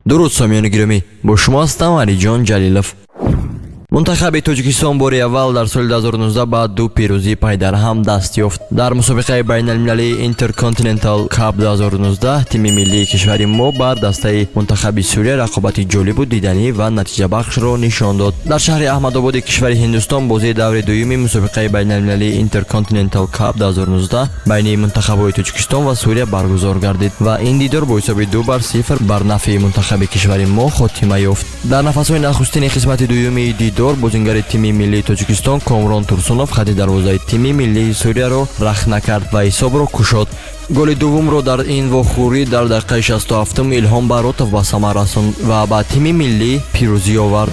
Дуруд, сомиёни гиромӣ, бо шумо ҳастам Алиҷон Ҷалилов. Мунтахаби Тоҷикистон бори аввал дар соли 2019 ба ду пирӯзии пайдарҳам даст ёфт. Дар мусобиқаи байналмилалии Интерконтинентал Кап 2019 тими миллии кишвари мо бар дастаи мунтахаби Сурия рақобати ҷолибу диданӣ ва натиҷабахшро нишон дод. Дар шаҳри Аҳмадободи кишвари Ҳиндустон бозии даври дуюми мусобиқаи байналмилалии Интерконтинентал Кап 2019 байни мунтахабҳои Тоҷикистон ва Сурия баргузор гардид ва ин дидор бо ҳисоби 2-0 бар нафъи мунтахаби кишвари мо хотима ёфт. Дар нафасҳои нахустини қисмати дуюми дидор бозингари тими миллии Тоҷикистон Комрон Турсунов хати дарвозаи тими миллии Сурияро рахна кард ва ҳисобро кушод. Голи дуввумро дар ин вохӯрӣ дар дақиқаи 67 Илҳом Баротов ба самар расонд ва ба тими миллӣ пирӯзӣ овард.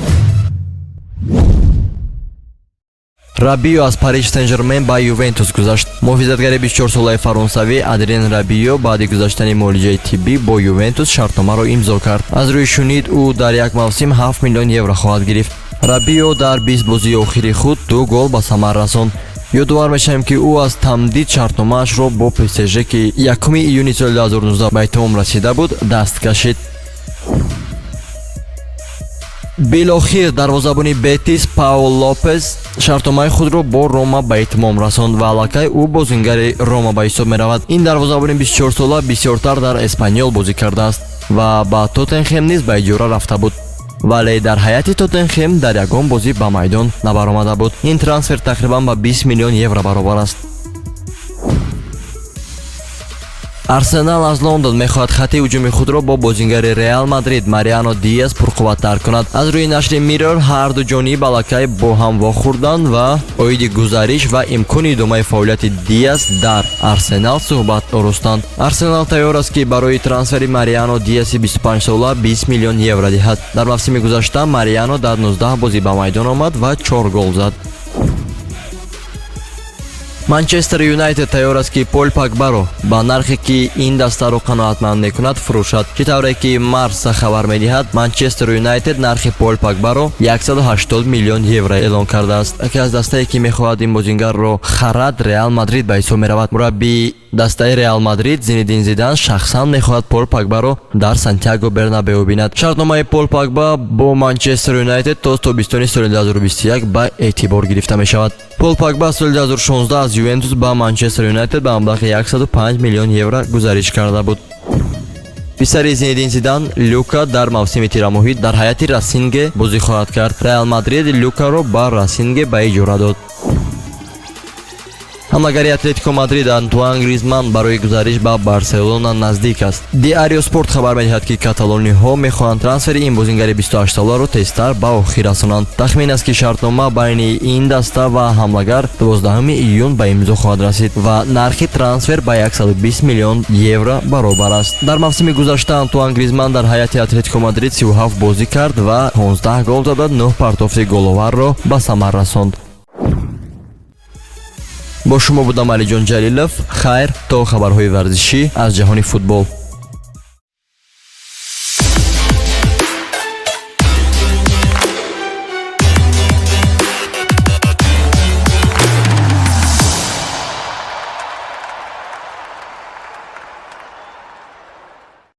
Рабио аз Париж Сен-Жермен ба Ювентус гузашт. Муҳофизатгари 24-солаи фаронсавӣ Адриен Рабио баъди гузаштани муолиҷаи тиббӣ бо Ювентус шартномаро имзо кард. Аз рӯи шунид, ӯ дар як мавсим 7 миллион евро хоҳад гирифт. Рабио дар 20 бозии охири худ ду гол ба самар расонд. Ёдовар мешавем, ки ӯ аз тамдид шартномаашро бо ПСЖ, ки 1 июни соли 2019 ба итмом расида буд, даст кашид. Билохир дарвозабони Бетис Паул Лопес шартномаи худро бо Рома ба итмом расонд ва аллакай ӯ бозингари Рома ба ҳисоб меравад. Ин дарвозабони 24-сола бисёртар дар Эспаньол бозӣ кардааст ва ба Тоттенхем низ ба иҷора рафта буд, вале дар ҳайати Тоттенхем дар ягон бозӣ ба майдон набаромада буд. Ин трансфер тақрибан ба 20 миллион евро баробар аст. Арсенал аз Лондон мехоҳад хати ҳуҷуми худро бо бозингари Реал Мадрид Мариано Диас пурқувваттар кунад. Аз рӯи нашри Миррор, ҳар ду ҷониб аллакай бо ҳам вохӯрданд ва оиди гузариш ва имкони идомаи фаъолияти Диас дар Арсенал суҳбат оростанд. Арсенал тайёр аст, ки барои трансфери Мариано Диаси 25-сола 20 миллион евро диҳад. Дар мавсими гузашта Мариано дар 19 бозӣ ба майдон омад ва 4 гол зад. Манчестер Юнайтед тайёр аст, ки Пол Погбаро ба нархе, ки ин дастаро қаноатманд мекунад, фурӯшад. Чӣ тавре ки Марса хабар медиҳад, Манчестер Юнайтед нархи Пол Погбаро 180 миллион евро эълон кардааст. Яке аз дастае, ки мехоҳад ин бозингарро харад, Реал Мадрид ба ҳисоб меравад. Мураббии дастаи Реал Мадрид Зинедин Зидан шахсан мехоҳад Пол Погбаро дар Сантьяго Бернабео бинад. Шартномаи Пол Погба бо Манчестер Юнайтед то тобистони соли 2021 ба эътибор гирифта мешавад. Пол Погба соли 2016 аз Ювентус ба Манчестер Юнайтед ба маблағи 105 миллион евро гузариш карда буд. Писари Зинедин Зидан Люка дар мавсими тирамоҳӣ дар ҳайати Расинге бозӣ хоҳад кард. Реал Мадрид Люкаро ба Расинге ба иҷора дод. Ҳамлагари Атлетико Мадрид Антуан Гризман барои гузариш ба Барселона наздик аст. Диарио Спорт хабар медиҳад, ки каталониҳо мехоҳанд трансфери ин бозингари 28-соларо тезтар ба охир расонанд. Тахмин аст, ки шартнома байни ин даста ва ҳамлагар 12 июн ба имзо хоҳад расид ва нархи трансфер ба 120 миллион евро баробар аст. Дар мавсими гузашта Антуан Гризман дар ҳайати Атлетико Мадрид 37 бозӣ кард ва 15 гол зада, 9 партофти головарро ба самар расонд. Бо шумо будам Алиҷон Ҷалилов. Хайр, то хабарҳои варзишӣ аз ҷаҳони футбол.